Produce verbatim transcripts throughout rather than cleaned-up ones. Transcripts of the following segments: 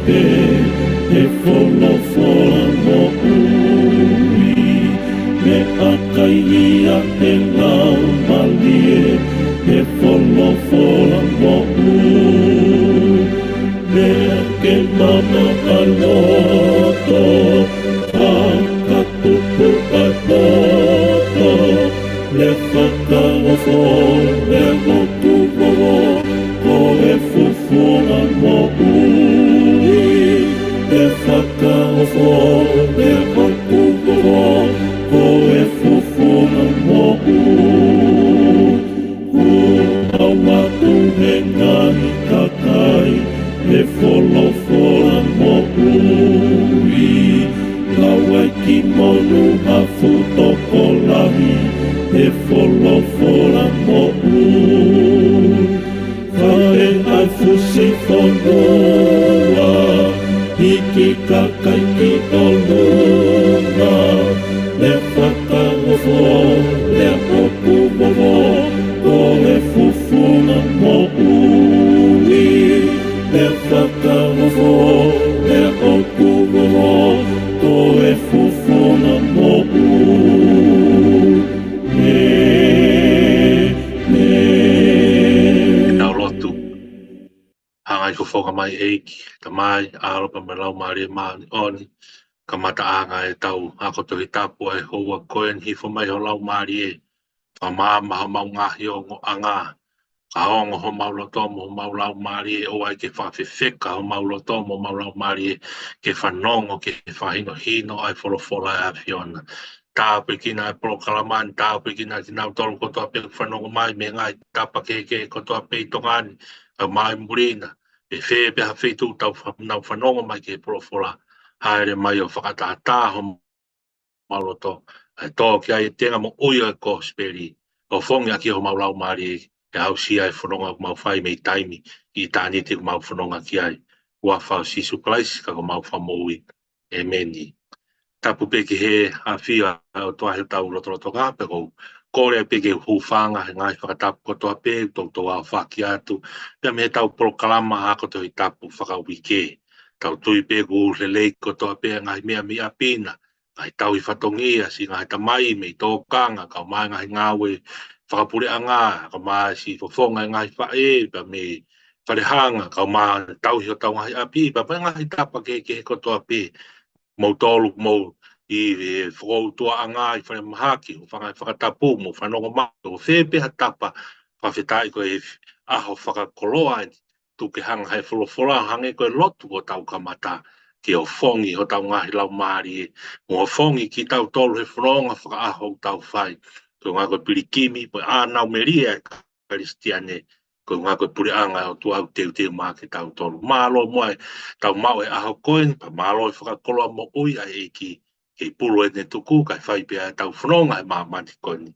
ʻe folofola moʻui, meʻakai ia ʻe Laumālie, ʻe folofola moʻui. Meʻa ke mana ʻa loto, fakatupu ʻa loto, ne fakaofo, ne ʻoku vōvō, ko e folofola moʻui, ne fakaofo, ne ʻoku vōvō, ko e folofola moʻui. Kuo ʻoatu he ngaahi kakai ʻe folofola moʻui, lau ai ki monu ʻa fuʻu tokolahi ʻe folofola moʻui. Fale ai fusi fonua, hiki kakai ki ʻolunga, ne fakaofo, ne ʻoku vōvō, ko e folofola moʻui, ne fakaofo, ne ʻoku vōvō, ko e folofola moʻui. Ē, ē. Tau lotu. Hanga ʻi ko fonga mai ʻEiki, Tamai, ʻAlo pea mo e Laumālie Māʻoniʻoni, kamataʻanga ʻetau ako Tohi Tapu ʻa e houa ko eni, hifo mai ho Laumālie, fakamaama homau ngaahi ongoʻanga, ka ongo homau loto mo homau laumālie, ʻoua ʻe ke fakafefeka homau loto mo homau laumālie, ke fanongo, ke fakahinohino ʻa e folofola ʻa e ʻAfiona. Tāpuekina ʻa e polokalama ni, tāpuekina kinautolu kotoa pē fanongo mai mei he ngaahi tapa kehekehe kotoa pē ʻi Tonga ni, kae ʻumaʻā muli na, ʻi fē pē ha feituʻu ʻoku tau fa-, nau fanongo mai ki he folofola, hāʻele mai ʻo fakatātā homau loto, ʻa e tō ki ai e tenga moʻui ʻo e kosipeli, ʻo fongi ʻaki homau laumālie, ke aʻusia e fononga ʻoku mau fai mei taimi ki ʻitāniti ʻoku mau fononga ki ai. Huafa ʻo Sīsū Kalaisi, ka ko homau Fakamoʻui. ʻĒmeni. Tapu pē ki he ʻafio ʻa e ʻOtua ʻi hotau lotolotonga, pea ʻoku ou kole pē ke u hūfanga he ngaahi fakatapu kotoa pē ʻoku toutou aofaki atu, pea mei heʻetau polokalama ako Tohi Tapu fakauike. Tau tui pē ʻoku lelei kotoa pē ngaahi meʻa mei ʻapi na, ngaahi tauhi fatongia, siʻi ngaahi tamai mei tōkanga, kae ʻumaʻā ngaahi ngāue fakapuleʻanga, kae ʻumaʻā siʻi fofonga e ngaahi faʻē, pea mei falehanga, kae ʻumaʻā tauhi hotau ngaahi ʻapi, pea mei he ngaahi tapa kehekehe kotoa pē, moutolu mou ʻi he fokoutua ʻanga ʻi falemahaki, ʻo fanga fakatapu, mo fanongo mai, ʻo fē pē ha tapa, fakafetaʻi ko e ʻaho fakakoloa eni, tuku ke hanga ʻe he folofola, hangē ko e lotu kuo tau kamata, ke ʻofongi hotau ngaahi laumālie, mo ʻofongi kitautolu he fononga fakaʻaho ʻoku tau fai, ko e ʻuhinga ko e pilikimi, mo e ʻānau melie ʻa e Kalisitiane, ko e ʻuhinga ko e puleʻanga ʻo e ʻOtua ʻoku teuteu maʻa kitautolu. Mālō muʻa ʻetau maʻu e ʻaho ko eni, pea mālō e fakakoloa moʻui ʻa e ʻEiki, kei pulu ʻene tuku, kae fai pē ʻetau fononga he māmani ko eni.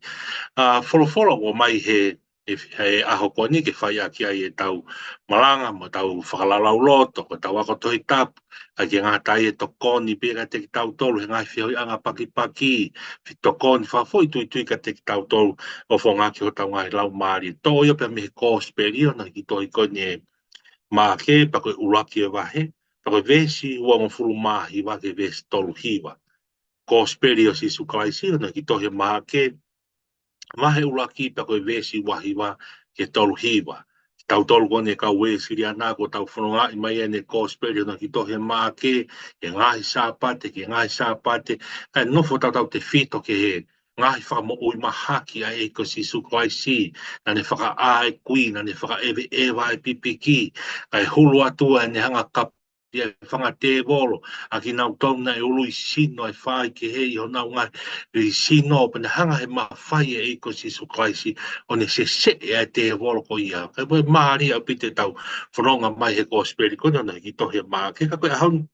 ʻA, folofola ʻoku ʻomai he, he, he ʻaho ko eni ke fai ʻaki ai ʻetau malanga, mo ʻetau fakalaulauloto, ko ʻetau ako Tohi Tapu, ʻa ia ke ngata ai e tokoni pē kiate kitautolu he ngaahi feohiʻanga pakipaki, fetokoni fakafoʻituitui kiate kitautolu ʻo fonga ʻaki hotau ngaahi laumālie. Toʻo ia pea mei he Kosipeli ʻo hono hiki tohi ko eni ʻe Maʻake, pea ko e ʻuluaki e vahe, pea ko e veesi uongofulu mā hiva ki he veesi tolu hiva. Kosipeli ʻo Sīsū Kalaisi ʻo hono hiki tohi ʻe Maʻake, vahe ʻuluaki pea ko e veesi ua hiva ki he tolu hiva. Kitautolu ko eni kau Uēsiliana ʻoku tau fonongaʻi mai ʻene Kosipeli ʻo hono hiki tohi ʻe Maʻake, he ngaahi Sāpate ki he ngaahi Sāpate, kae nofo tautautefito ki he ngaahi fakamoʻui mahaki ʻa e ʻEiki ko Sīsū Kalaisi, naʻa ne fakaʻā e kui, naʻa ne fakaʻeveʻeva e pipiki, kae hulu atu ʻene hanga ʻo kapu ʻa e fanga tēvolo, ʻa kinautolu naʻe ului sino ʻa e faikehe ʻi honau ngaahi sino, pea ne hanga ʻe he mafai ʻa e ʻEiki ko Sīsū Kalaisi ʻo ne seseʻe ʻa e tēvolo ko ia. Kae ʻoua ʻe mālie ʻaupito ʻetau fononga mai he Kosipeli ko eni ʻo hono hiki tohi ʻe Maʻake, ka ko e ʻaho ni,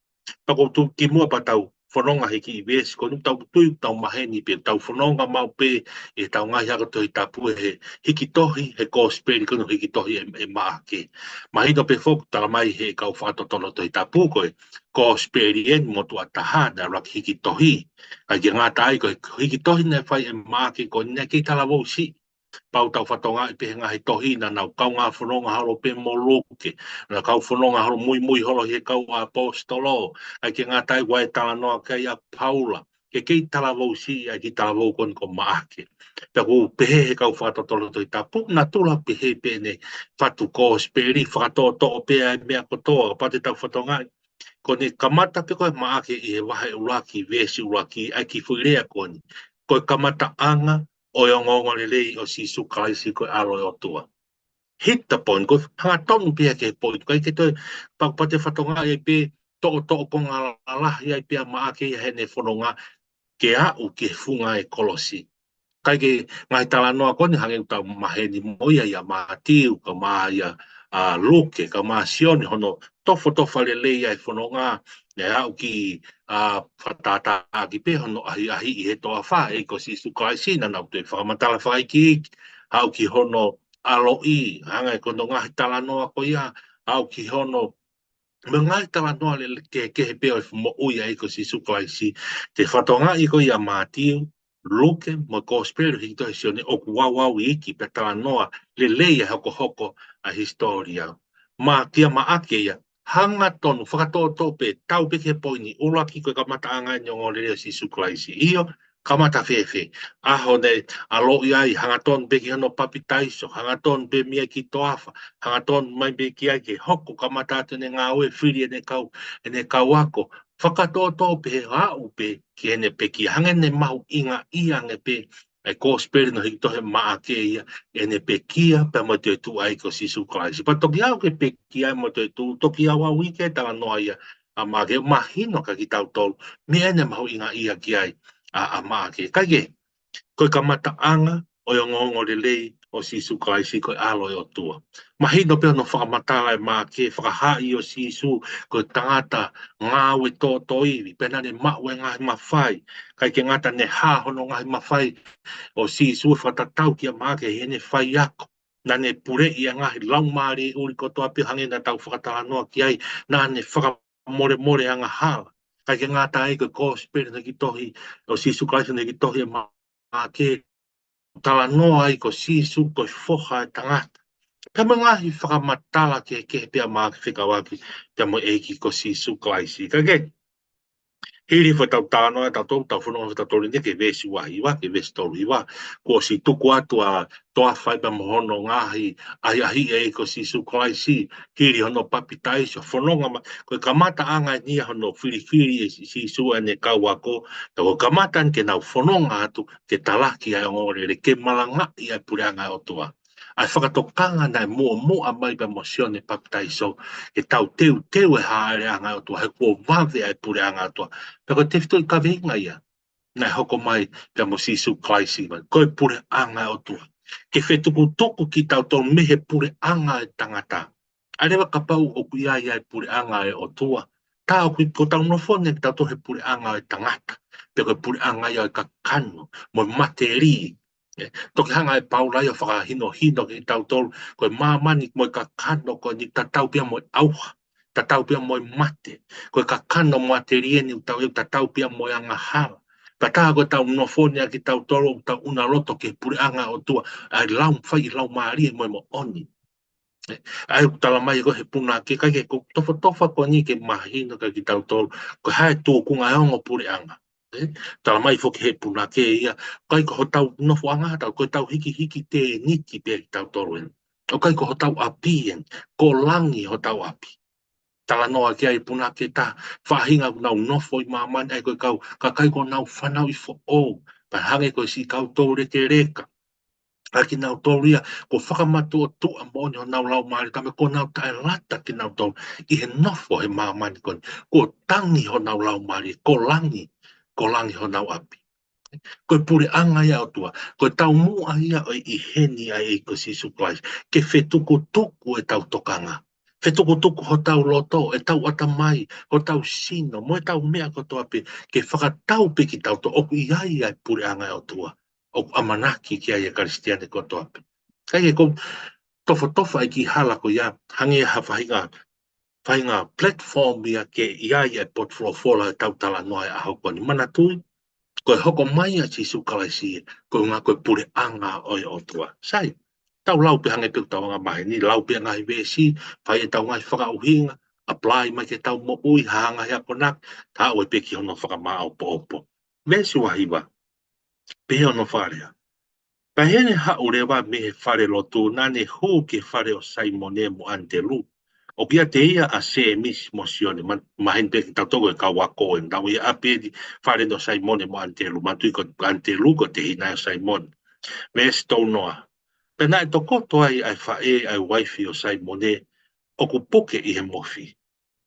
pea ʻoku ou tuku kimuʻa pea tau fononga he kiʻi veesi ko eni, tau tui, tau maheni pē, tau fononga maʻu pē ʻetau ngaahi ako Tohi Tapu he hiki tohi he Kosipeli ko eni ʻo hiki tohi ʻe, ʻe Maʻake. Mahino pē foki, tala mai he kau fakatotolo Tohi Tapu ko e Kosipeli eni motuʻa taha naʻe ʻuluaki hiki tohi. ʻA ia ke ngata ai ko e hiki tohi naʻe fai ʻe Maʻake ko eni naʻe kei talavou siʻi. Pau tau fakatokangaʻi pē he ngaahi tohi naʻa nau kaungā fononga holo pē mo Luke, naʻa nau kau fononga holo muimui holo he kau ʻaposetolo, ʻikai ke ngata ai, ʻoku ʻi ai e talanoa ki ai ʻa Paula, ke kei talavou siʻi ʻa e kiʻi talavou ko eni ko Maʻake. Pea ʻoku pehē he kau fakatotolo Tohi Tapu, natula pehē pē ʻene fatu kosipeli, fakatoʻotoʻo pē ʻa e meʻa kotoa, kapau te tau fakatokangaʻi. Ko ʻene kamata pē ko ē Maʻake ʻi he vahe ʻuluaki, veesi ʻuluaki, ʻa e kiʻi foʻi lea ko eni. Ko e kamataʻanga ʻo e ongoongolelei ʻo Sīsū Kalaisi ko e ʻAlo ʻo e ʻOtua. Hit the point, ko e hangatonu pē ia ki he poini, ʻikai ke toe, pau, pau te fakatokangaʻi ai pē, toʻotoʻo konga lalahi ai pē ʻa Maʻake ia heʻene fononga ke aʻu ki he funga e kolosi. Kae kehe, ngaahi talanoa ko eni hangē ʻoku tau maheni mo ia, ʻia Mātiu, kae ʻumaʻā ʻa Luke, kae ʻumaʻā Sione, hono tofotofa lelei ʻa e fononga, ʻo aʻu ki, ʻa, fakatātāʻaki pē hono ʻahiʻahiʻi he toafa ʻa e ʻEiki ko Sīsū Kalaisi, naʻa nau toe fakamatala fakaikiiki, aʻu ki hono ʻaloʻi, hangē ko hono ngaahi talanoa ko ia, aʻu ki hono, mo e ngaahi talanoa lelei kehekehe pē ʻo e moʻui ʻa e ʻEiki ko Sīsū Kalaisi, te fakatokangaʻi ko ia ʻa Mātiu, Luke, mo e kosipeli hiki tohi ʻa Sione, ʻoku vavevave iiki pē talanoa lelei ʻa e hokohoko ʻa e hisitōlia. Mo kia Maʻake ia, hangatonu, fakatoʻotoʻo pē, tau pē ki he poini, ʻuluaki ko e kamataʻanga ʻene ongoongolelei ʻo Sīsū Kalaisi. ʻIo, kamata fēfē? ʻAho naʻe ʻaloʻi ai, hangatonu pē ki hono papitaiso, hangatonu pē mei ai ki he toafa, hangatonu mai pē ki ai ke hoko, kamata atu ʻene ngāue, fili ʻene kau, ʻene kau ako, fakatoʻotoʻo pē, aʻu pē ki heʻene pekia, hangē naʻe mahuʻingaʻia ange pē ʻa e kosipeli naʻe hiki tohi ʻe Maʻake ia, ʻene pekia pea mo e toetuʻu ʻa e ʻEiki ko Sīsū Kalaisi. Pea toki aʻu ki he pekia mo e toetuʻu, toki vavevave iiki e talanoa ia ʻa Maʻake, mahino kia kitautolu, meʻa naʻe mahuʻingaʻia ki ai ʻa, ʻa Maʻake. Kae kehe, ko e kamataʻanga ʻo e ongoongolelei ʻo Sīsū Kalaisi ko e ʻAlo ʻo e ʻOtua. Mahino pē hono fakamatala ʻe Maʻake, fakahaaʻi ʻo Sīsū ko e tangata ngāue tōtōivi, pea naʻa ne maʻu e ngaahi mafai, ʻikai ke ngata, naʻe hā hono ngaahi mafai ʻo Sīsū, fakatatau kia Maʻake heʻene faiako. Naʻa ne puleʻi e ngaahi laumālie ʻuli kotoa pē, hangē naʻa tau fakatalanoa ki ai, naʻa ne fakamolemole angahala. ʻIkai ke ngata ai, ko e kosipeli naʻe hiki tohi ʻo Sīsū Kalaisi naʻe hiki tohi ʻe Maʻake, talanoa ai ko Sīsū ko e Foha ʻo e tangata. Pea mo e ngaahi fakamatala kehekehe pē ʻa Maʻake fekauʻaki pea mo e ʻEiki ko Sīsū Kalaisi. Kae kehe, hili hifo ʻetau talanoa, ʻetau tau, tau fononga ʻetau tolu ni ki he veesi ua hiva, ki he veesi tolu hiva, kuo ʻosi tuku atu ʻa e toafa pea mo hono ngaahi ʻahiʻahiʻi ʻa e ʻEiki ko Sīsū Kalaisi, hili hono papitaiso, fononga mai, ko e kamataʻanga eni ia hono filifili ʻe Sī-, Sīsū ʻene kau ako, pea ko e kamata eni ke nau fononga atu ke talaki ʻa e ongoongolelei, ke malangaʻi ʻa e puleʻanga ʻo e ʻOtua. ʻA e fakatokanga naʻe muʻomuʻa mai pea mo Sione Papitaiso, ke tau teuteu e hāʻeleʻanga ʻo e ʻOtua, he kuo vave ʻa e puleʻanga ʻo e ʻOtua. Pea ko e tefitoʻi kaveinga ia naʻe hoko mai pea mo Sīsū Kalaisi mai, ko e puleʻanga ʻo e ʻOtua. Ke fetukutuku kitautolu mei he puleʻanga ʻo e tangata. ʻA ia leva kapau ʻoku ʻi ai ʻa e puleʻanga ʻo e ʻOtua, tā ʻoku ʻikai ko ʻetau nofo eni kitautolu he puleʻanga ʻo e tangata, pe ko e puleʻanga ia ʻo e kakano mo e matelie. ʻE, toki hanga ʻe Paula ia ʻo fakahinohino kiate kitautolu, ko e māmani mo e kakano ko eni tatau pē ia mo e ʻauha, tatau pē ia mo e mate, ko e kakano matelie eni ʻoku tau, ʻe tatau pē ia mo e angahala. Ka tā ko ʻetau nofo eni ʻa kitautolu ʻoku tau ʻuna loto ki he puleʻanga ʻo e ʻOtua, ʻa e lau, fai ʻi he laumālie mo e moʻoni. ʻE, ʻa ia ʻoku talamai ko ē ʻe he punake, ʻikai ke ko e tofotofa ko eni ke mahino kiate kitautolu ko e hā e tūkunga ʻo e ongo puleʻanga. ʻE, talamai foki ʻe he punake ia, ʻikai ko hotau nofoʻanga ʻatautolu, ko ʻetau hikihiki tēniti pē kitautolu eni. ʻOku ʻikai ko hotau ʻapi eni, ko langi hotau ʻapi. Talanoa ki ai e punake ʻe taha, faʻahinga ʻoku nau nofo ʻi māmani, ʻa ia ko e kau, kakai kuo nau fanauʻi foʻou, pea hangē ko e siʻi kau toulekeleka. ʻA kinautolu ia, kuo fakamatuʻotuʻa moʻoni honau laumālie, ka ko e meʻa kuo nau taʻelata kinautolu ʻi he nofo he māmani ko eni, kuo tangi honau laumālie, ko langi, ko langi honau ʻapi. Ko e puleʻanga ia ʻo e ʻOtua, ko e taumuʻa ia ʻo e ʻi heni ʻa e ʻEiki ko Sīsū Kalaisi, ke fetukutuku ʻetau tokanga. Fetukutuku hotau loto, ʻetau ʻatamai, hotau sino, mo ʻetau meʻa kotoa pē, ke fakatau pē kitautolu ʻoku ʻi ai ʻa e puleʻanga ʻo e ʻOtua, ʻoku ʻamanaki ki ai e Kalisitiane kotoa pē. Kae kehe, ko e tofotofa e kiʻi hala ko ia, hangē ha faʻahinga, faʻahinga platform ia ke ʻi ai e potufolofola ʻetau talanoa he ʻaho ko eni. Manatuʻi, Ko e hoko mai ʻa Sīsū Kalaisi, ko e ʻuhinga ko e puleʻanga ʻo e ʻOtua. Sai, tau lau pē hangē pē ko ʻetau anga maheni, lau pē ngaahi veesi, fai ʻetau ngaahi fakaʻuhinga, apply mai ki heʻetau moʻui, hanga he akonaki, tā ʻoe pē ki hono fakamāʻopoʻopo. Veesi ua hiva, pehē hono fakalea. Pea ʻi heʻene haʻu leva mei he fale lotu, naʻa ne hū ki he fale ʻo Saimone mo ʻAnitelū. ʻOku ʻiate ia ʻa Sēmisi mo Sione, ma-, maheni pē kitautolu ko e kau ako ē, naʻa nau ʻi ʻapi ʻi he fale ʻo Saimone mo ʻAnitelū, manatuʻi ko ʻAnitelū ko e tehina ʻo Saimone. Veesi tolu noa. Pea naʻe tokoto ai ʻa e faʻē ʻa e uaifi ʻo Saimone, ʻoku puke ʻi he mofi.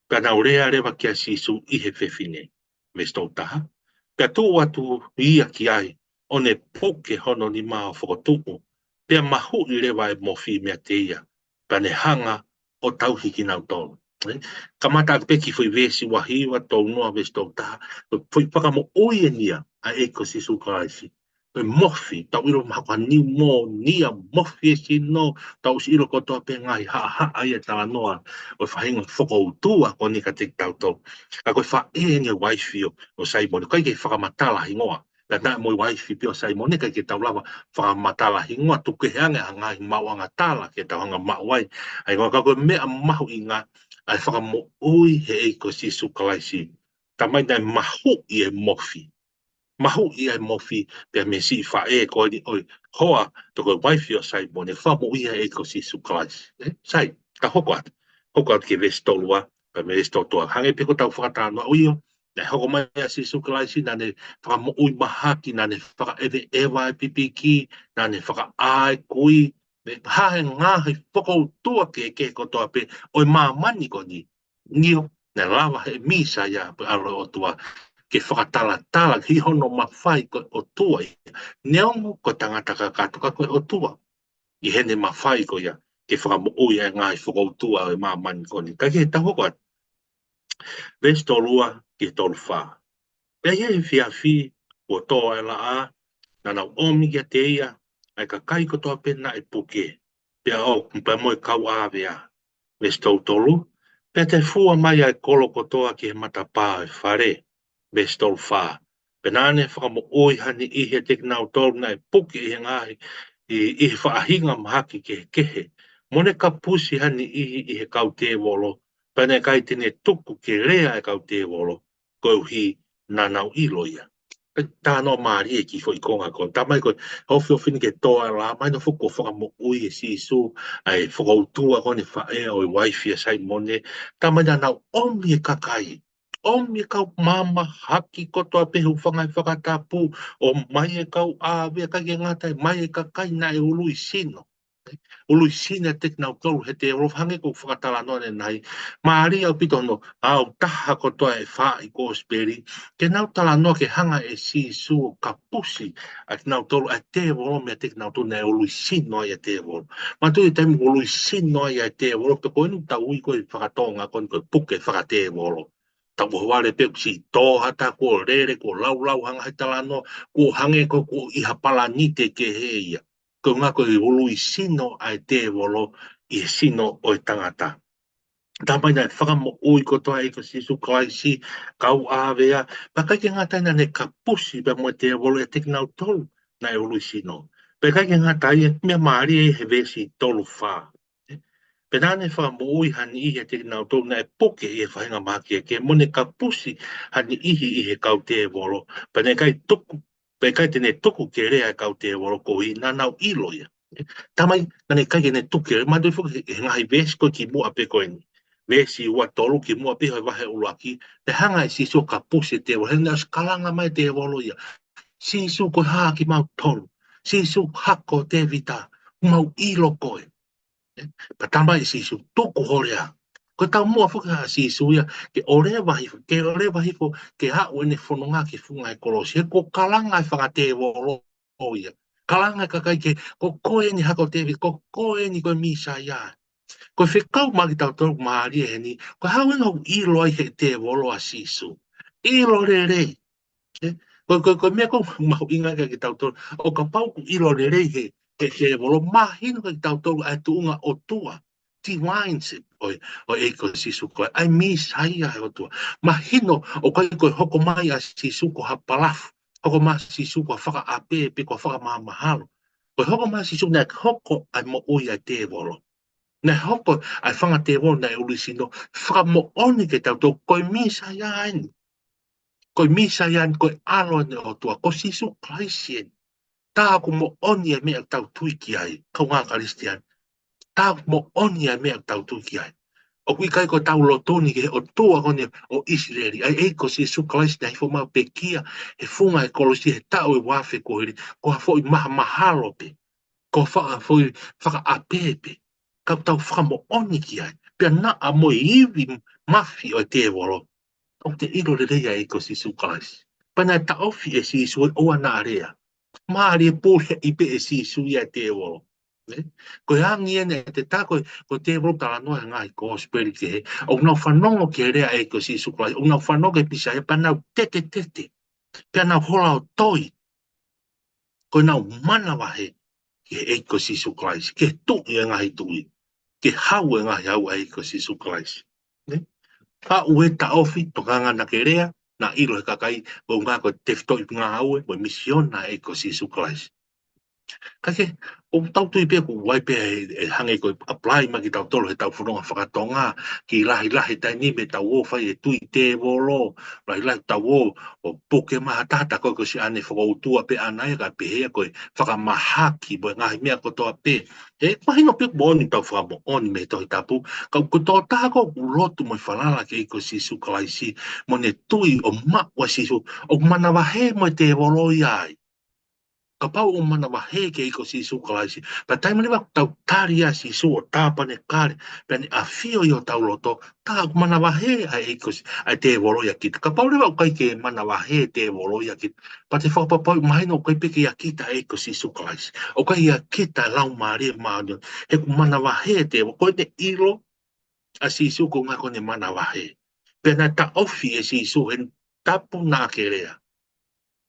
Pea nau lea leva kia Sīsū ʻi he fefine. Veesi tolu taha. Pea tuʻu atu ia ki ai, ʻo ne puke hono nima ʻo fokotuʻu, pea mahuʻi leva e mofi meiate ia, pea ne hanga ʻo tauhi kinautolu. Ē? Kamata atu pē ki he foʻi veesi ua hiva, tolu noa, veesi tolu taha, ko e foʻi fakamoʻui eni ia ʻa e ʻEiki ko Sīsū Kalaisi. Ko e mofi, tau ʻilo mahalo ko ha niumōnia, mofi e sino, tau ʻosi ʻilo kotoa pē ngaahi haʻahaʻa ia talanoa ʻo e faʻahinga fokoutua ko eni kiate kitautolu. Ka ko e faʻē eni e uaifi ʻo, ʻo Saimone, ʻikai ke fakamatala hingoa. Pea naʻe mo e uaifi pē ʻo Saimone, ʻikai ke tau lava fakamatala hingoa, tuku kehe ange ha ngaahi maʻuʻanga tala ke tau hanga maʻu ai ʻa e hingoa. Ka ko e meʻa mahuʻinga ʻa e fakamoʻui he ʻEiki ko Sīsū Kalaisi. Talamai naʻe mahuʻi e mofi. Mahuʻi ʻa e mofi pea mei he siʻi faʻē ko eni ʻo e hoa, pe ko e uaifi ʻo Saimone, fakamoʻui ʻa e ʻEiki ko Sīsū Kalaisi. Ē? Sai, ka hoko atu. Hoko atu ki he veesi tolu ua, pea mei he veesi tolu ua. Hangē pē ko ʻetau fakatalanoa ʻo ʻio, naʻe hoko mai ʻa Sīsū Kalaisi, naʻa ne fakamoʻui mahaki, naʻa ne fakaʻeveʻeva e pipiki, naʻa ne fakaʻā e kui, mo e hā e ngaahi fokoutua kehekehe kotoa pē ʻo e māmani ko eni. ʻIo, naʻe lava he Mīsaia pe ʻAlo ʻo e ʻOtua ke fakatalatala ki hono mafai ko e ʻOtua ia. Neongo ko e tangata kakato ka ko e ʻOtua. ʻI heʻene mafai ko ia ke fakamoʻui ʻa e ngaahi fokoutua ʻo e māmani ko eni. Ka ke tau hoko atu. Veesi tolu ua ki he tolu fā. Pea ʻi he efiafi kuo tō ʻa e laʻā, naʻa nau ʻomi kiate ia ʻa e kakai kotoa pē naʻe puke, pea ʻo, pea mo e kau ʻāvea. Veesi tolu tolu. Pea tefua mai ʻa e kolo kotoa ki he matapā ʻo e fale. Veesi tolu fā. Pea naʻa ne fakamoʻui ha niʻihi ʻiate kinautolu naʻe puke ʻi he ngaahi, ʻi, ʻi he faʻahinga mahaki kehekehe. Mo ne kapusi ha niʻihi ʻi he kau tēvolo, pea naʻe ʻikai te ne tuku ke lea e kau tēvolo, koeʻuhi naʻa nau ʻilo ia. Pea talanoa mālie e kiʻi foʻi konga ko ē. Talamai ko e ofiofi eni ke tō ʻa e laʻā, mahino foki kuo fakamoʻui ʻe Sīsū ʻa e fokoutua ko eni e faʻē ʻo e uaifi ʻa Saimone. Talamai naʻa nau ʻomi e kakai, ʻomi e kau mamahaki kotoa pē, hūfanga he fakatapu, ʻomai e kau ʻāvea, ʻikai ke ngata ai, mai e kakai naʻe ului sino. Ului sino ʻiate kinautolu he tēvolo, hangē ko e fakatalanoa ʻanenai. Mālie ʻaupito hono ʻau taha kotoa e fā ʻi he kosipeli ke nau talanoa ke hanga ʻe Sīsū ʻo kapusi ʻa kinautolu ʻa e tēvolo meiate kinautolu naʻe ului sino ai ʻa e tēvolo. Manatuʻi e taimi ului sino ai ʻa e tēvolo, pe ko eni ʻoku tau ui ko e faka-Tonga ko eni ko e puke fakatēvolo. Tau ʻohovale pē ʻoku siʻi tō ha taha, kuo lele, kuo laulau ha ngaahi talanoa, kuo hangē ko e kuo ʻi ha palanite kehe ia. Ko e ʻuhinga ko e ului sino ʻa e tēvolo ʻi he sino ʻo e tangata. Talamai naʻe fakamoʻui kotoa e ʻEiki ko Sīsū Kalaisi, kau ʻāvea, pea ʻikai ke ngata ai naʻa ne kapusi pea mo e tēvolo ʻiate kinautolu naʻe ului sino. Pea ʻikai ke ngata ai, e meʻa mālie he veesi tolu fā. Pea naʻa ne fakamoʻui ha niʻihi ʻiate kinautolu naʻe puke ʻi he faʻahinga mahaki kehekehe, mo ne kapusi ha niʻihi ʻi he kau tēvolo, pea naʻe ʻikai tuku, pea ʻikai te ne tuku ke lea e kau tēvolo koeʻuhi naʻa nau ʻilo ia. Talamai naʻa ne ʻikai ke ne tuku ke lea, manatuʻi foki he ngaahi veesi ko ē kimuʻa pē ko eni. Veesi ua tolu kimuʻa pē he vahe ʻuluaki, naʻe hanga ʻe Sīsū ʻo kapusi e tēvolo, he naʻe ʻosi kalanga mai e tēvolo ia. Sīsū ko e hā kimautolu? Sīsū hako ʻo Tēvita, mau ʻilo koe. Pea talamai ʻe Sīsū, tuku ho lea. Ko e taumuʻa foki ʻa Sīsū ia, ke ʻoleva hifo, ke ʻoleva hifo, ke aʻu ʻene fononga ki he funga e kolosi. He kuo kalanga e fakatēvolo ia. Kalanga e kakai ke, ko koe eni hako ʻo Tēvita, ko koe eni ko e Mīsaia. Ko e fekau maʻa kitautolu mālie heni, ko e hā e ʻuhinga ʻoku ʻilo ai he tēvolo ʻa Sīsū? ʻIlo lelei. Ē? Ko, ko, ko e meʻa ʻoku mahuʻinga kiate kitautolu. ʻO kapau ʻoku ʻilo lelei he, he tēvolo, mahino kiate kitautolu ʻa e tuʻunga ʻOtua. Divine se, ʻo e, ʻo e ʻEiki ko Sīsū ko e, ʻa e Mīsaia ʻa e ʻOtua. Mahino ʻoku ʻikai ko e hoko mai ʻa Sīsū ko ha palafu. Hoko mai ʻa Sīsū ko e fakaʻapē pe ko e fakamahamahalo. Ko e hoko mai ʻa Sīsū naʻe hoko ai e moʻui ʻa e tēvolo. Naʻe hoko ai e fanga tēvolo naʻe ʻulisino, fakamoʻoni kiate kitautolu ko e Mīsaia eni. Ko e Mīsaia eni, ko e ʻAlo eni ʻo e ʻOtua, ko Sīsū Kalaisi eni. Tā ʻoku moʻoni e meʻa ʻoku tau tui ki ai, kāinga Kalisitiane. Tā ʻoku moʻoni e meʻa ʻoku tau tui ki ai. ʻOku ʻikai ko ʻetau lotu ni ki he ʻOtua ko eni ʻo ʻIsileli, ʻa e ʻEiki ko Sīsū Kalaisi naʻe hifo mai ʻo pekia he funga ʻo e kolosi he taʻu ʻe ua afe kuo hili, ko ha foʻi mahamahalo pē, ko ha foʻi fakaʻapē pē. Ka ʻoku tau fakamoʻoni ki ai, pea naʻa mo e ivi mafi ʻo e tēvolo, ʻoku te ʻilo lelei ʻa e ʻEiki ko Sīsū Kalaisi. Pea naʻe taʻofi ʻe Sīsū ʻe ʻoua naʻa lea. Mālie, puleʻi pē ʻe Sīsū ia e tēvolo. Nē? Ko e angi eni ʻe te tā ko e, ko e tēvolo, talanoa he ngaahi kosipeli kehe, ʻoku nau fanongo ki he lea ʻa e ʻEiki ko Sīsū Kalaisi, ʻoku nau fanongo ki he Mīsaia, pea nau tetetete, pea nau hola ʻo toi. Ko ʻenau manavahē ki he ʻEiki ko Sīsū Kalaisi, ki he Tuʻi ʻo e ngaahi tuʻi, ki he Hau ʻo e ngaahi hau, ʻa e ʻEiki ko Sīsū Kalaisi. Nē? Ka ʻoku taʻofi, tokanga naʻa ke lea, naʻa ʻilo ʻe he kakai ko e ʻuhinga ko e tefitoʻi ngāue mo e misiona ʻa e ʻEiki ko Sīsū Kalaisi. Ka ke, ʻoku tau tui pē ʻoku ʻi ai pē ʻa e, ʻe hangē ko e apply mai kiate kitautolu heʻetau fononga faka-Tonga, kiʻi lahilahi e taimi ʻoku tau ō ʻo fai e tui tēvolo, lahilahi tau ō ʻo puke mai ha taha tā ko ē ko e siʻi ʻaneafi fakautua pē ʻaʻana ia, kae pehē ko e fakamahaki mo e ngaahi meʻa kotoa pē. ʻE mahino pē ʻoku moʻoni ʻetau fakamoʻoni mei he Tohi Tapu, ka ko e tokotaha ko ē ʻoku lotu mo e falala ki he ʻEiki ko Sīsū Kalaisi, mo ʻene tui ʻo maʻu ʻa Sīsū, ʻoku manavahē mo e tēvolo ia ai. Kapau ʻoku manavahē ki he ʻEiki ko Sīsū Kalaisi, pea taimi leva ʻoku tau tali ʻa Sīsū ʻo tāpanekale, pea ne ʻafio ʻi hotau loto, tā ʻoku manavahē ʻa e ʻEiki ko Sī-, ʻa e tēvolo ʻia kita. Kapau leva ʻoku ʻikai ke manavahē e tēvolo ʻia kita, pea te fakapapauʻi mahino ʻoku ʻikai pē ke ʻia kita ʻa e ʻEiki ko Sīsū Kalaisi. ʻOku ʻikai ʻia kita e Laumālie Māʻoniʻoni, he ʻoku manavahē e tēvolo. Ko ʻene ʻilo ʻa Sīsū ko e ʻuhinga ko ʻene manavahē. Pea naʻe taʻofi ʻe Sīsū he tapu naʻa ke lea.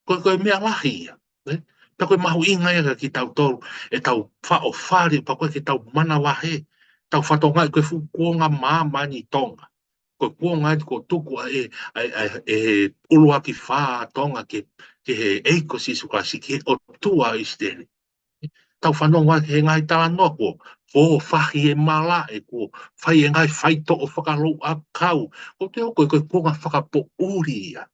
Ko e, ko e meʻa lahi ia, nē? Pea ko e mahuʻinga ia kiate kitautolu, ʻetau faʻo fale, pea ko e ke tau manavahē, tau fakatokangaʻi ko e fuʻu kuonga māmani Tonga. Ko e kuonga eni kuo tuku ʻa e, ʻa e, ʻa e, ʻe he ʻuluaki fā Tonga ki he, ki he ʻEiki ko Sīsū Kalaisi, ki he ʻOtua ʻo ʻIsileli. Tau fanongo ai ki he ngaahi talanoa kuo, kuo fahi e malaʻe, kuo fai e ngaahi faitoʻo fakalouʻakau. Ko e te o ko e, ko e kuonga fakapoʻuli ia.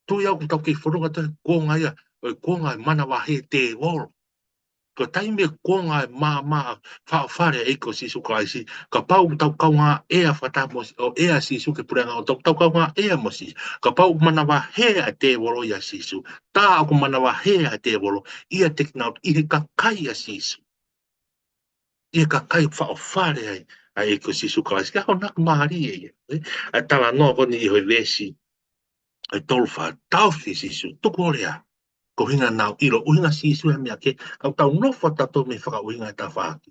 Tui au ʻoku tau kei fononga atu he kuonga ia, ʻo e kuonga e manavahē e tēvolo. Ko e taimi e kuonga e māmā faʻo fale ʻa e ʻEiki ko Sīsū Kalaisi, kapau ʻoku tau kaungā ʻea fakataha mo Sī-, ʻo ʻea Sīsū ki he puleʻanga ʻo tau, tau kaungā ʻea mo Sīsū. Kapau ʻoku manavahē ʻa e tēvolo ʻia Sīsū, tā ʻoku manavahē ʻa e tēvolo ʻiate kinautolu, ʻi he kakai ʻa Sīsū. ʻI he kakai faʻo fale ai ʻa e ʻEiki ko Sīsū Kalaisi. Ka ko e ʻuhinga mālie ia, ē? ʻA e talanoa ko eni ʻi he veesi ʻe tolu fā, taʻofi ʻe Sīsū, tuku hoʻo lea. Ko e ʻuhinga naʻa nau ʻilo, ʻuhinga Sīsū he meʻa kehe, ka ʻoku tau nofo atu tautolu mei he fakaʻuhinga ʻe tafaʻaki.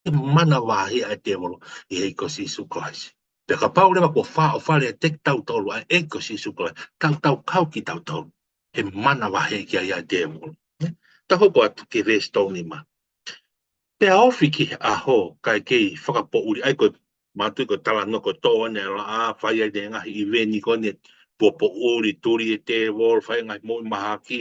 Ke manavahē ʻa e tēvolo ʻi he ʻEiki ko Sīsū Kalaisi. Pea kapau leva kuo faʻo fale ʻiate kitautolu ʻa e ʻEiki ko Sīsū Kalaisi, tau, tau kau kitautolu he manavahē ki ai ʻa e tēvolo. Nē? Tau hoko atu ki he veesi tolu nima. Pea ofi ki he ʻaho, kae kei fakapoʻuli, ʻa ia ko e mātuʻaki ko e talanoa ko e tō ʻene laʻā, fai ai ʻene ngaahi ʻiveni ko eni, poʻuli, tuli e tēvolo, fai e ngaahi moʻui mahaki,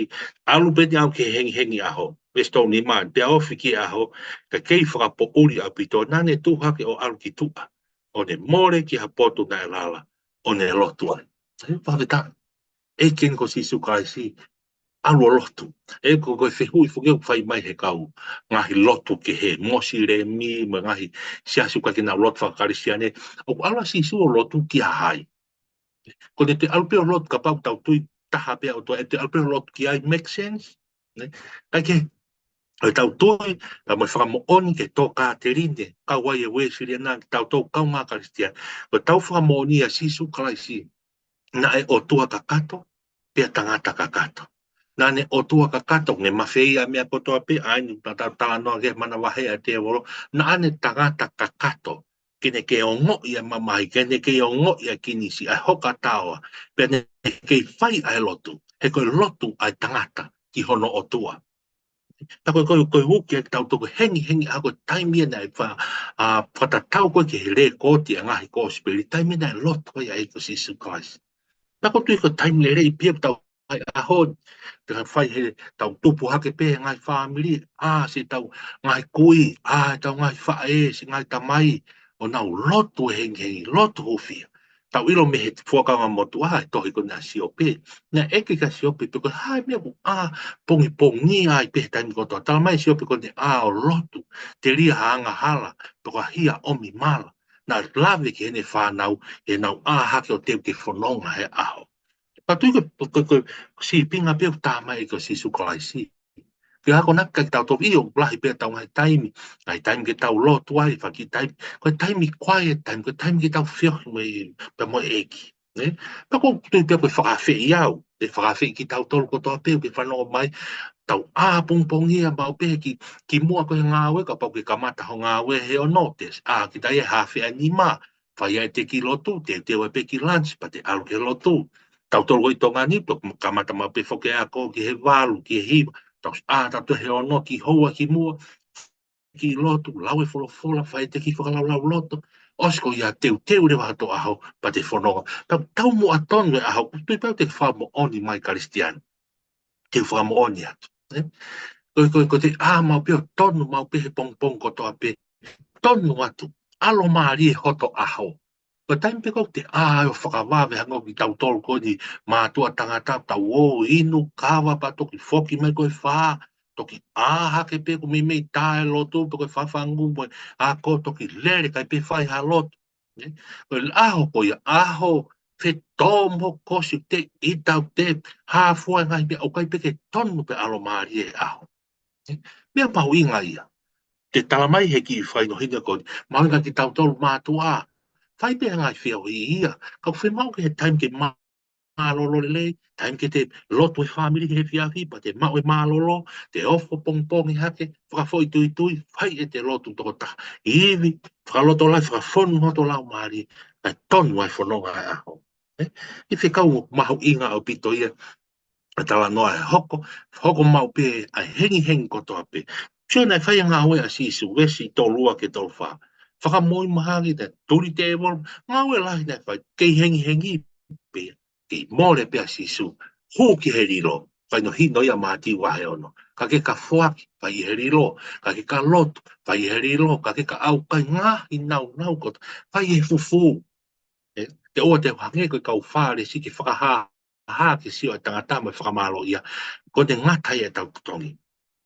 ʻalu pē eni ʻo aʻu ki he hengihengi ʻaho. Veesi tolu nima, pea ofi ki he ʻaho, kae kei fakapoʻuli ʻaupito, naʻa ne tuʻu hake ʻo ʻalu ki tuʻa, ʻo ne mole ki ha potu naʻe lala, ʻo ne lotu ai. Sai, fakafetaʻi. ʻEiki eni ko Sīsū Kalaisi, ʻalu ʻo lotu. ʻE ko, ko e fehuʻi foki ʻoku fai mai he kau ngaahi lotu kehe, Mosilemi, mo e ngaahi siasi ʻoku ʻikai ke nau lotu faka-Kalisitiane, ʻoku ʻalu ʻa Sīsū ʻo lotu kia hai? Ko ʻene toe ʻalu pē ʻo lotu, kapau ʻoku tau tui taha pē ʻa e ʻOtua, ʻe toe ʻalu pē ʻo lotu ki ai, make sense? Nē? Kae kehe, ʻoku tau tui, pea mo e fakamoʻoni ki he tokāteline, kau ai e Uēsiliana, kitautolu kaungā Kalisitiane, ko ʻetau fakamoʻoni ʻa Sīsū Kalaisi, naʻe ʻOtua kakato, pea tangata kakato. Naʻa ne ʻOtua kakato, ne mafeia e meʻa kotoa pē, ʻa eni naʻa tau talanoa ki he manavahē ʻa e tēvolo, naʻa ne tangata kakato, ke ne kei ongoʻi ʻa e mamahi, ke ne kei ongoʻi ʻa e kinisi, ʻa e hoka taoa, pea ne kei fai ʻa e lotu, he ko e lotu ʻa e tangata ki hono ʻOtua. Pea ko e, ko e, ko e uki ʻa kitautolu ko e hengihengi ʻaho, ko e taimi ia naʻe fa-, ʻa, fakatatau ko ē ki he lekooti ʻa e ngaahi kosipeli, taimi ia naʻe lotu ai ʻa e ʻEiki ko Sīsū Kalaisi. Pea ʻoku ou tui ko e taimi lelei pē ia ʻoku tau ʻaho ni, te ka fai he tau tupu hake pē he ngaahi fāmili, ʻā siʻetau ngaahi kui, ʻā ʻetau ngaahi faʻē, siʻi ngaahi tamai, ʻo nau lotu hengihengi, lotu hūfia. Tau ʻilo mei he Fuakava Motuʻa, ʻa e tohi ko eni ʻa Siope. Naʻe ʻeke kia Siope pe ko e hā e meʻa ʻoku ʻā pongipongia ai pē he taimi kotoa. Talamai ʻe Siope ko eni ʻā ʻo lotu, telia ha angahala, pe ko ha hia ʻomi mala. Naʻe lave ki heʻene fānau, ʻenau ʻā hake ʻo teu ke fononga he ʻaho. Pea tui ko, ko, ko, ko e sīpinga pē ʻoku tā mai ʻe ko Sīsū Kalaisi. Ke akonaki kia tautolu ʻio, lahi pē ʻetau ngaahi taimi, ngaahi taimi ke tau lotu ai, faki taimi, ko e taimi quiet time, ko e taimi ke tau feohi mo e, pea mo e ʻEiki. Ne? Pea ʻoku ou tui pē ko e fakaafeʻi au, ʻe fakaafeʻi kitautolu kotoa pē, ke fanongo mai, tau ʻā pongipongia maʻu pē ki, kimuʻa ko e ngāue, kapau ke kamata ho ngāue he ono, te ʻā kita ia he haafe ʻa e nima, fai ai ʻete kiʻi lotu, teuteu ai pē ki lunch, pea te ʻalu ki he lotu. Tautolu ko ē ʻi Tonga ni, pea kamata maʻu pē foki e ako ki he valu, ki he hiva, tau ʻā tautolu he ono ki houa kimuʻa, kiʻi lotu, lau e folofola, fai ʻete kiʻi fakalaulauloto, ʻosi ko ia teuteu leva hoto ʻaho, pea te fononga. Tau, taumuʻa tonu e ʻaho, ʻoku ou tui pē ʻoku te fakamoʻoni mai Kalisitiane. Te u fakamoʻoni atu. Ne? Ko, ko, ko ʻete ʻā maʻu pē ʻo tonu maʻu pē he pongipongi kotoa pē. Tonu atu. ʻAlomālie hoto ʻaho. Ko e taimi pē ko ē ʻoku te ʻā ai ʻo fakavave hangē ko kitautolu ko eni mātuʻa tangata, tau ō inu, kava pea toki foki mai ko e fā, toki ʻā hake pē ʻoku meimei tā e lotu, pe ko e fafangu mo e ako, toki lele ʻikai pē fai ha lotu. Ne? Ko e ʻaho ko ia ʻaho fetōmokosi, te ʻita, te hāfua e ngaahi meʻa, ʻoku ʻikai pē ke tonu pe ʻalomālie e ʻaho. Ne? Meʻa mahuʻinga ia. Te talamai he kiʻi fakahinohino ko eni, mahuʻinga kia tautolu mātuʻa. Fai pē ngaahi feohi ia, ka ʻoku fiemaʻu ke he taimi ke mā mālōlō lelei, taimi ke te lotu e fāmili he efiafi, pea te maʻu e mālōlō, te ofo pongipongi hake, fakafoʻituitui, fai ʻete lotu tokotaha. Ivi, fakalotolahi, fakafonu hoto laumālie, kae tonu ai fononga e ʻaho. Ē? ʻI he fekau mahuʻinga ʻaupito ia, ʻa e talanoa ʻe hoko, hoko maʻu pē ʻa e hengihengi kotoa pē. Sio naʻe fai e ngāue ʻa Sīsū, veesi tolu ua ki he tolu fā. Fakamoʻui mahaki, naʻe tuli tēvolo, ngāue lahi naʻe fai, kei hengihengi pē ia. Kei mole pē ʻa Sīsū, hū ki he lilo, fakahinohino ia Mātiu vahe ono. Ka ke ka foaki, fai he lilo, ka ke ka lotu, fai he lilo, ka ke ka ʻaukai, ngaahi nāunau kotoa, fai he fufū. Ē, te ʻoua te u hangē ko e kau Fālesi ke fakahāhā ke sio e tangata mo e fakamālō ia, ko ʻene ngata ia ʻetau totongi.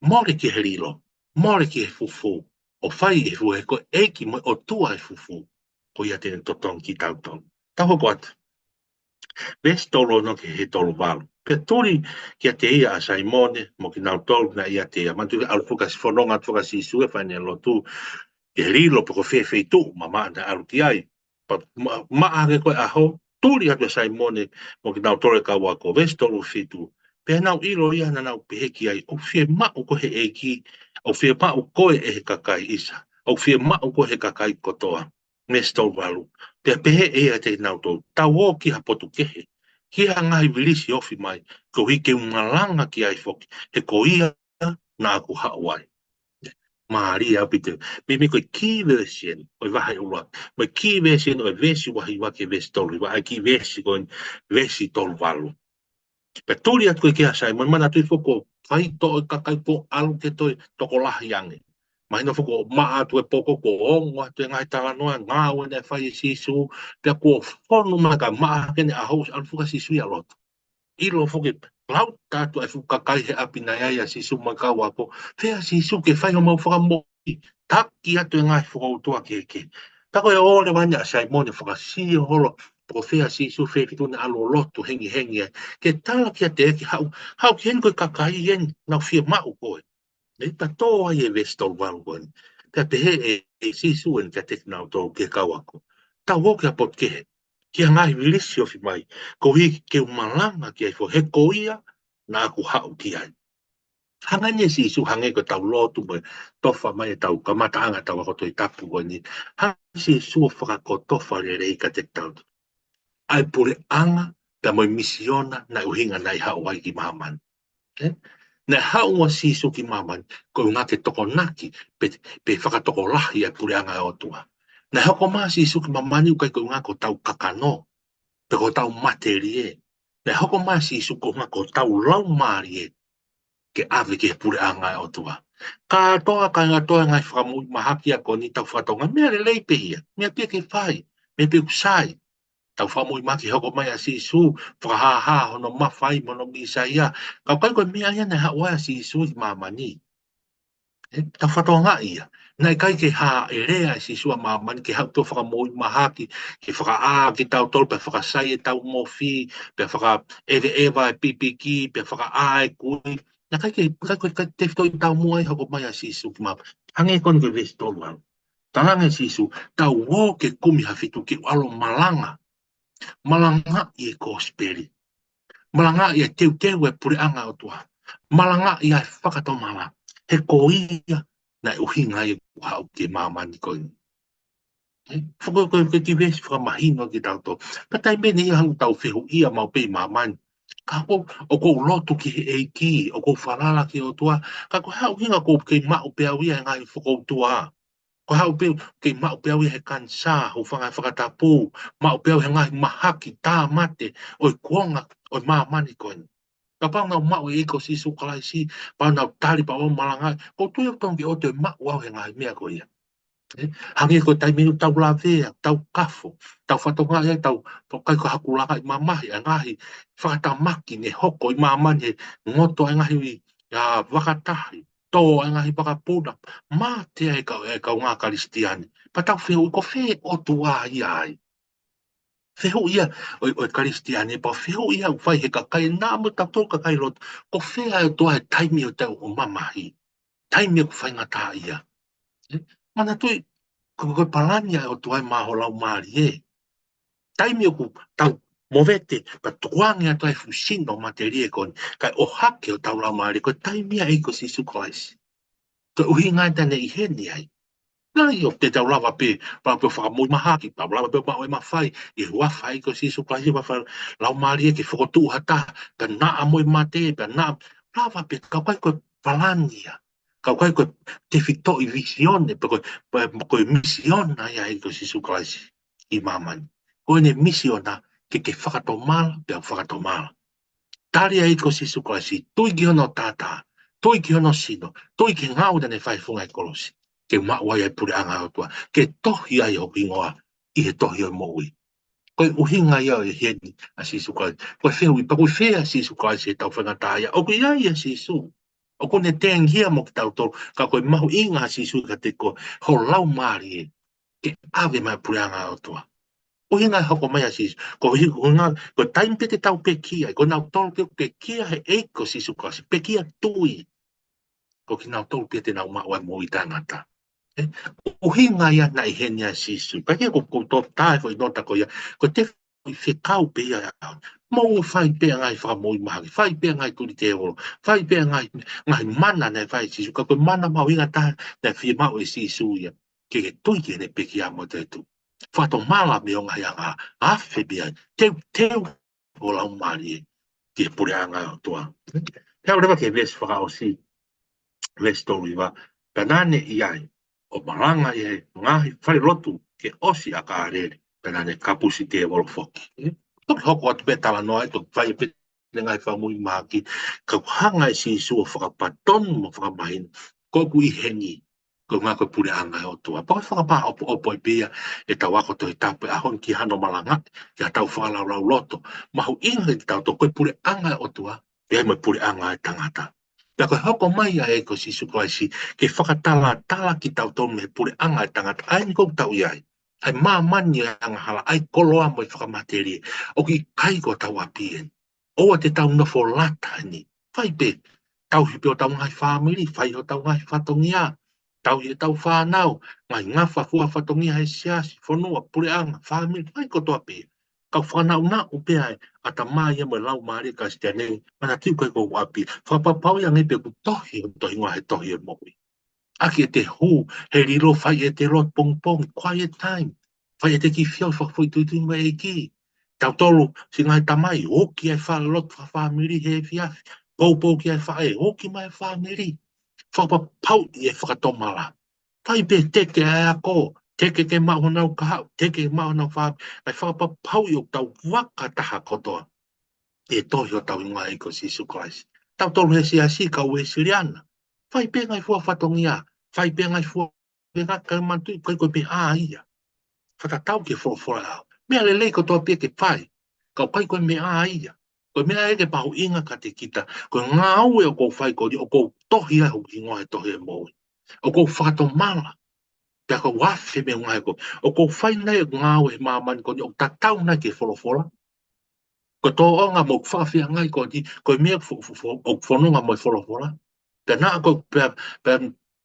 Mole ki he lilo, mole ki he fufū, ʻo fai he fufū he ko e ʻEiki mo e ʻOtua e fufū, ko ia te ne totongi kitautolu. Tau hoko atu. Veesi tolu ono ki he tolu valu. Pea tuli kiate ia ʻa Saimone, mo kinautolu naʻe ʻiate ia. Manatuʻi ʻalu fuka si fononga atu fuka Sīsū ʻo fai ʻene lotu ki he lilo pe ko fē feituʻu mamaʻo naʻe ʻalu ki ai. Pea ma-, maʻa hake ko e ʻaho, tuli atu ʻa Saimone, mo kinautolu e kau ako, veesi tolu fitu. Pea nau ʻilo ia naʻa nau pehē ki ai, ʻoku fiemaʻu koe ʻe he ʻEiki, ʻoku fiemaʻu koe ʻe he kakai ʻisa, ʻoku fiemaʻu koe ʻe he kakai kotoa. Veesi tolu valu. Pea pehē ʻe ia kiate kinautolu, tau ō ki ha potu kehe, ki ha ngaahi vilisi ofi mai, koeʻuhi ke u malanga ki ai foki, he ko ia naʻa ku haʻu ai. Mālie ʻaupito. Meimei ko e key verse eni ʻo e vahe ʻuluaki, mo e key verse eni ʻo e veesi ua hiva ki he veesi tolu hiva, ʻa e key verse ko eni, veesi tolu valu. Pea tuli atu ko ē kia Saimone, manatuʻi foki ko e faitoʻo e kakai kuo ʻalu ke toe tokolahi ange. Mahino foki ko e maʻa atu e poko, kuo ongo atu e ngaahi talanoa, ngāue naʻe fai ʻe Sīsū, pea kuo fonu mai ka maʻa hake ʻene ʻaho, ʻalu fuka Sīsū ia ʻo lotu. ʻIlo foki, lau atu e fuʻu kakai he ʻapi naʻe ʻi ai ʻa Sīsū mo e kau ako, fē ʻa Sīsū ke fai homau fakamoʻui, taki atu e ngaahi fokoutua kehekehe. Pea ko e ō leva eni ʻa Saimone ʻo fakasio holo, pe ko fē ʻa Sīsū, fē feituʻu naʻe ʻalu ʻo lotu hengihengi ai. Ke tala kiate ia ke haʻu, haʻu ki heni ko e kakai eni, nau fiemaʻu koe. Naʻe tatō ai e veesi tolu valu ko eni. Pea pehē ʻe, ʻe Sīsū eni kiate kinautolu ki he kau ako, tau ō ki ha potu kehe, ki ha ngaahi vilisi ofi mai, koeʻuhi ke u malanga ki ai foki, he ko ia naʻa ku haʻu ki ai. Hanga eni ʻe Sīsū, hangē ko ʻetau lotu mo e tofa mai ʻetau kamataʻanga ʻetau ako Tohi Tapu ko eni, hanga ʻe Sīsū ʻo fakakotofa lelei kiate kitautolu ʻa e puleʻanga pea mo e misiona naʻe ʻuhinga naʻe haʻu ai ki māmani. Ē? Naʻe haʻu ʻa Sīsū ki māmani, ko e ʻuhinga ke tokonaki, pe, pe fakatokolahi ʻa e puleʻanga ʻo e ʻOtua. Naʻe hoko mai ʻa Sīsū ki māmani ʻoku ʻikai ko e ʻuhinga ko hotau kakano, pe ko hotau matelie. Naʻe hoko mai ʻa Sīsū ko e ʻuhinga ko hotau laumālie ke ʻave ki he puleʻanga ʻo e ʻOtua. Kātoa, kātoa e ngaahi fakamoʻui mahaki ko eni ʻoku tau fakatokangaʻi, meʻa lelei pē ia, meʻa pē ke fai, meʻa pē ʻoku sai. Tau fakamoʻui mahaki hoko mai ʻa Sīsū, fakahāhā hono mafai mo hono Mīsaia. Ka ʻoku ʻikai ko e meʻa ia naʻe haʻu ai ʻa Sīsū ki māmani. ʻE, tau fakatokangaʻi ia. Naʻe ʻikai ke hāʻele ʻa Sīsū ʻa māmani ke haʻu ʻo fakamoʻui mahaki, ke fakaʻā kitautolu, pea fakasai ʻetau mofi, pea fakaʻeveʻeva e pipiki, pea fakaʻā e kui. Naʻe ʻikai ke, ʻikai ko e, ʻikai tefitoʻi taumuʻa ia hoko mai ʻa Sīsū ki māmani. Hangē ko eni ko e veesi tolu valu. Talaange ʻe Sīsū, tau ō ke kumi ha feituʻu ke u ʻalu ʻo malanga. Malangaʻi e kosipeli. Malangaʻi e teuteu e puleʻanga ʻo e ʻOtua. Malangaʻi e fakatomala. He ko ia naʻe ʻuhinga ia ʻeku haʻu ki māmani ko eni. ʻE, faka-, ko e, ko e kiʻi veesi fakamahino kiate kitautolu. Pea taimi ʻe niʻihi ʻoku tau fehuʻia maʻu pē ʻi māmani. Ka ko, ʻoku ou lotu ki he ʻEiki, ʻoku ou falala ki he ʻOtua. Ka ko e hā e ʻuhinga ʻoku ou kei maʻu pē au ia he ngaahi fokoutua. Ko e hā ʻoku ou kei maʻu pē au ia he kanisā, hūfanga he fakatapu, maʻu pē au he ngaahi mahaki, tāmate, ʻo e kuonga, ʻo e māmani ko eni. Kapau naʻa ku maʻu e ʻEiki ko Sīsū Kalaisi, pea naʻa ku tali pea u malangaʻi, ʻoku ou tui ʻoku totonu ke ʻoua te u maʻu au he ngaahi meʻa ko ia. ʻE, hangē ko e taimi ʻoku tau lavea, tau kafo, tau fakatokangaʻi, tau, tau ʻikai ko haku langa ʻi mamahi, ʻa e ngaahi fakatamaki ne hoko ʻi māmani he ngoto ʻa e ngaahi ui, ʻa e vakatahi, tō ʻa e ngaahi vakapuna, mate ai e kau, e kaungā Kalisitiane. Pea tau fehuʻi ko fē ʻOtua ia ai. Fehuʻi ia ʻo e, ʻo e Kalisitiane, pea fehuʻi ia ʻoku fai he kakai naʻa mo tautolu kakai lotu. Ko fē ʻa e ʻOtua he taimi ʻoku tau ʻo mamahi. Taimi ʻoku faingataʻaʻia. ʻE, manatuʻi, ko, ko e palani ʻa e ʻOtua ia maʻa ho laumālie. Taimi ʻoku tau movete, pea tukuange atu ai e fuʻu sino matelie ko eni, kae ʻohake hotau laumālie, ko e taimi ia ʻa e ʻEiki ko Sīsū Kalaisi. Ko e ʻuhinga ia naʻa ne ʻi heni ai. Naʻe ʻikai te tau lava pē, lava pē ʻo fakamoʻui mahaki, tau lava pē ʻo maʻu e mafai, ʻi he huafa ʻo e ʻEiki ko Sīsū Kalaisi, huafa laumālie ke fokotuʻu ha taha, pea naʻa mo e mate, pea naʻa, lava pē, ka ʻoku ʻikai ko e palani ia. Ka ʻoku ʻikai ko e tefitoʻi vīsone, pe ko e, pe ko e misiona ia ʻa e ʻEiki ko Sīsū Kalaisi ʻi māmani. Ko ʻene misiona ke ke fakatomala, pea u fakatomala. Tali ʻa e ʻEiki ko Sīsū Kalaisi, tui ki hono taʻataʻa, tui ki hono sino, tui ki he ngāue naʻa ne fai he funga ʻo e kolosi. Ke maʻu ai ʻa e puleʻanga ʻo e ʻOtua, ke tohi ai hoku hingoa ʻi he tohi ʻo e moʻui. Ko e ʻuhinga ia ʻo e ʻi heni ʻa Sīsū Kalaisi. Ko e fehuʻi, pea ko fē ʻa Sīsū Kalaisi he ʻoku tau faingataʻaʻia. ʻOku ʻi ai ʻa Sīsū. ʻOku ne tengihia mo kitautolu, ka ko e mahuʻinga ʻa Sīsū kiate koe, ho laumālie, ke ʻave mai e puleʻanga ʻo e ʻOtua. ʻUhinga e hoko mai ʻa Sīsū. Ko e ʻuhinga, ko e taimi pē te tau pekia, ko kinautolu pē ʻoku pekia he ʻEiki ko Sīsū Kalaisi, pekia tui. Ko kinautolu pē te nau maʻu ai e moʻui taʻengata. ʻE, ʻuhinga ia naʻe ʻi heni ʻa Sīsū. Pea ko e, ko e tō tae foʻi nota ko ia, ko e tefitoʻi fekau pē ia ʻa e ʻaho ni. Mou fai pē ʻa e ngaahi fakamoʻui mahaki, fai pē ʻa e ngaahi tuli tēvolo, fai pē ʻa e ngaahi, ngaahi mana naʻe fai ʻe Sīsū. Ka ko e mana mahuʻinga taha naʻe fiemaʻu ʻe Sīsū ia, ke ke tui ki heʻene pekia mo e toetuʻu. Fakatomala mei ho ngaahi angahala, afe pē ai, teuteu ho laumālie ki he puleʻanga ʻo e ʻOtua. Pea ʻalu leva ki he veesi fakaʻosi, veesi tolu hiva, pea naʻa ne ʻi ai ʻo malanga ʻi he ngaahi falelotu ke ʻosi ʻa Kāleli, pea naʻa ne kapusi tēvolo foki. Toki hoko atu pē talanoa ʻi he toki fai pē ʻene ngaahi fakamoʻui mahaki, ka ʻoku hanga ʻe Sīsū ʻo fakapatonu mo fakamahino, ko ʻeku ʻi heni, ko e ʻuhinga ko e puleʻanga ʻo e ʻOtua. Pea ko e fakapā ʻopo, ʻopo ʻi pē ia ʻetau ako Tohi Tapu he ʻaho ni ki hano malangaʻi, ki haʻatau fakalaulauloto. Mahuʻinga kiate kitautolu ko e puleʻanga ʻo e ʻOtua, pea mo e puleʻanga ʻo e tangata. Pea ko e hoko mai ʻa e ʻEiki ko Sīsū Kalaisi, ke fakatalatala kitautolu mei he puleʻanga ʻo e tangata. ʻA eni ʻoku tau ʻi ai. ʻA e māmani ʻo e angahala, ʻa e koloa mo e fakamatelie. ʻOku ʻikai ko hotau ʻapi eni. ʻOua te tau nofo lata eni. Fai pē, tauhi pē hotau ngaahi fāmili, fai hotau ngaahi fatongia, tauhi ʻetau fānau, ngaahi ngafa fua fatongia he siasi, fonua, puleʻanga, fāmili, fai kotoa pē. Ka ʻoku fakanaʻunaʻu pē ʻa e ʻatamai ia mo e laumālie Kalisitiane, manatuʻi ko e ko ʻapi. Fakapapauʻi ange pē ʻoku tohi hoto hingoa he tohi ʻo e moʻui. ʻAki ʻete hū, he lilo, fai ʻete lotu pongipongi, quiet time. Fai ʻete kiʻi feohi fakafoʻituitui mo e ʻEiki. Tautolu, siʻi ngaahi tamai, ʻoku ʻi ai e falelotu fakafāmili he efiafi. Poupou ki ai e faʻē, ʻoku ʻi ai e fāmili. Fakapapauʻi e fakatomala. Fai pē teke ʻa e ako, teke ke maʻu honau kahaʻu, teke ke maʻu honau fāmili. ʻAi fakapapauʻi ʻoku tau vaka taha kotoa. ʻi he tohi ʻo hotau hingoa ʻa e ʻEiki ko Sīsū Kalaisi. Tautolu he siasi, kau Uēsiliana, fai pē ngaahi fua fatongia, fai pē ngaahi fua, pē ngaahi kae manatuʻi, ʻikai ko e meʻa ia. Fakatatau ki he folofola ʻa e ʻaho. Meʻa lelei kotoa pē ke fai, ka ʻoku ʻikai ko e meʻa ia. Ko e meʻa ia ke mahuʻinga kiate kita, ko e ngāue ʻoku ou fai ko eni, ʻoku ou tohi ai hoku hingoa he tohi ʻo e moʻui. ʻOku ou fakatomala, pea ʻoku ou afe mei he ngaahi ko, ʻoku ou fai nai ʻeku ngāue he māmani ko eni ʻoku tatau nai ki he folofola? Ko e tōʻonga mo e fakafeangai ko eni, ko e meʻa fo-, fo-, fo-, ʻoku fononga mo e folofola. Pea naʻa ko, pea, pea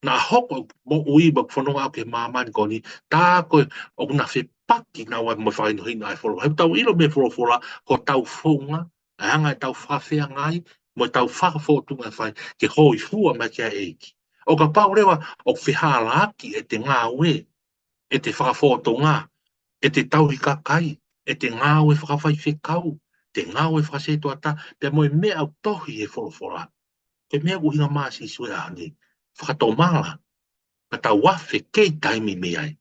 naʻa hoko ʻeku moʻui mo ʻeku fononga ʻaʻaku he māmani ko eni, tā ko ē ʻoku na fepaki naua mo e fakahinohino ʻa e folofola. He ʻoku tau ʻilo mei he folofola, ko hotau founga, ʻa e anga ʻetau fakafeangai, mo ʻetau fakafōtunga ʻe fai, ke hōifua mai ki ai e ʻEiki. ʻO kapau leva ʻoku fehālaaki ʻete ngāue, ʻete fakafōtunga, ʻete tauhi kakai, ʻete ngāue fakafaifekau, ʻete ngāue fakasētuata, pea mo e meʻa ʻoku tohi he folofola. Ko e meʻa ʻoku ʻuhinga mai ai ʻa Sīsū he ʻaho ni. Fakatomala, ka tau afe kei taimi mei ai.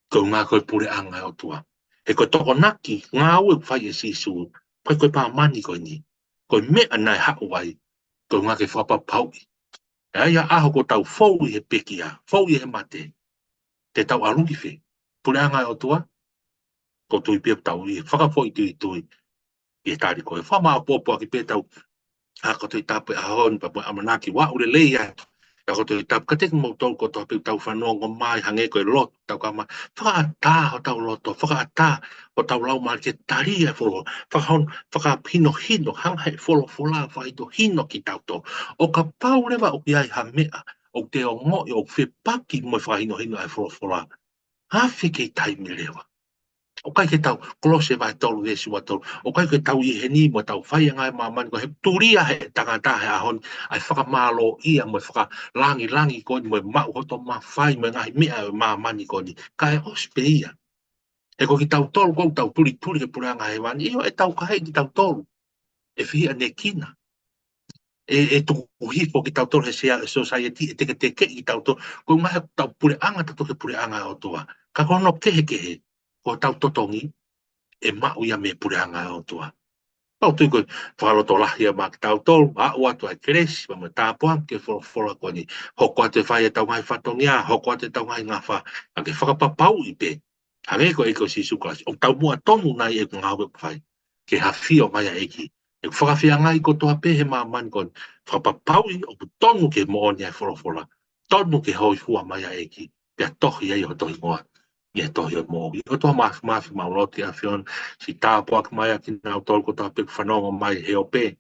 Ko e ʻuhinga ko e puleʻanga ʻo e ʻOtua. He ko e tokonaki ngāue ʻoku fai ʻe Sīsū, ʻikai ko e māmani ko eni. Ko e meʻa naʻe haʻu ai, ko e ʻuhinga ke fakapapauʻi. ʻE ʻi ai ha ʻaho ʻoku tau fou ʻi he pekia, fou ʻi he mate, te tau ʻalu ki fē? Puleʻanga ʻo e ʻOtua? ʻOku ou tui pē ʻoku tau ʻi he fakafoʻituitui ʻi he tali ko ē. Fakamāʻopoʻopo ʻaki pē ʻetau ako Tohi Tapu he ʻaho ni pea mo e ʻamanaki ʻoku lelei atu e ako Tohi Tapu kiate kimoutolu kotoa pē ʻoku tau fanongo mai, hangē ko e lotu ʻoku tau kau mai. Fakaʻatā hotau loto, fakaʻatā hotau laumālie ke tali e folofola. Fakahon-, fakahinohino, hanga ʻe he folofola ʻo fakahinohino kitautolu. ʻO kapau leva ʻoku ʻi ai ha meʻa ʻoku te ongoʻi ʻoku fepaki mo e fakahinohino ʻa e folofola, afe kei taimi leva. ʻOku ʻikai ke tau, Kolose vahe tolu veesi ua tolu, ʻoku ʻikai ke tau ʻi heni mo tau fai e ngaahi māmani ko ē, he tulia ʻe he tangata he ʻaho ni ʻa e fakamālōʻia mo e fakalāngilangi ko eni mo e maʻu hoto mafai mo e ngaahi meʻa ʻo e māmani ko eni, kae ʻosi pē ia. He ko kitautolu ʻoku tau tulituli ki he puleʻanga hēvani, ʻio, ʻe taukaeʻi kitautolu, ʻe fehiʻanekina, ʻe, ʻe tuku hifo kitautolu he sea-, society, ʻe teketekeʻi kitautolu. Ko e ʻuhinga he ʻoku tau puleʻanga tautolu ki he puleʻanga ʻo e ʻOtua. Ka ko hono kehekehe, ko hotau totongi ʻe maʻu ia mei he puleʻanga ʻo e ʻOtua. ʻOku ou tui ko e fakalotolahi ia maʻa kitautolu, aʻu atu ʻa e kelesi, pea mo e tāpuaki ʻo e folofola ko eni. Hoko atu e fai ʻetau ngaahi fatongia, hoko atu ʻetau ngaahi ngafa, ka ke fakapapauʻi pē, hangē ko e ʻEiki ko Sīsū Kalaisi, ʻoku taumuʻa tonu nai ʻeku ngāue ʻoku fai, ke hafio mai ʻa e ʻEiki. ʻEku fakafeangai kotoa pē he māmani ko eni, fakapapauʻi ʻoku tonu ki he moʻoni ʻa e folofola, tonu ki he hōifua mai ʻa e ʻEiki, pea tohi ai hoto hingoa ʻi he tohi ʻo e moʻui. ʻOtua Māfimafi, mau lotu ki he ʻAfiona, siʻi tāpuaki mai ʻa kinautolu kotoa pē ʻoku fanongo mai he ope,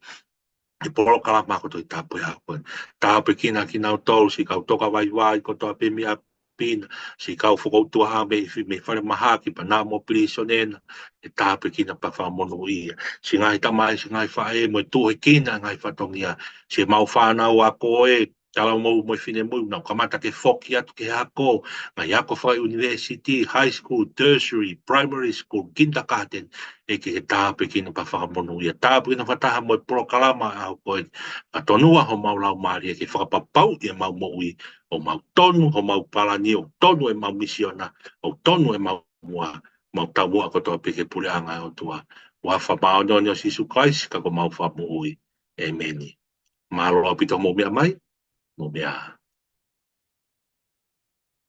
he polokalama ako Tohi Tapu he ʻaho ko eni. Tāpuekina kinautolu, siʻi kau toka vaivai kotoa pē mei ʻapi na, siʻi kau fokoutua mei, mei falemahaki pea nau mo pilīsone na, ʻe tāpuekina pea fakamonūʻia. Siʻi ngaahi tamai, siʻi ngaahi faʻē, mo e tuʻuhekina ngaahi fatongia, siʻemau fānau ako ē, talavou mo e finemui, nau kamata ke foki atu ki he ako, ngaahi ako fakaʻunivēsiti, high school, tertiary, primary school, kindergarten, ʻEiki ke tāpuekina pea fakamonūʻia. Tāpuekina fakataha mo e polokalama ʻo e ʻaho ko eni. Ka tonua homau laumālie ke fakapapauʻi ʻemau moʻui, ʻoku mau tonu homau palani, ʻoku tonu ʻemau misiona, ʻoku tonu ʻemau muʻa, mau taumuʻa kotoa pē ki he puleʻanga ʻo e ʻOtua. Huafa māʻoniʻoni ʻo Sīsū Kalaisi, ka ko homau Fakamoʻui. ʻĒmeni. Mālō ʻaupito hoʻomou meʻa mai, mou meʻa ā.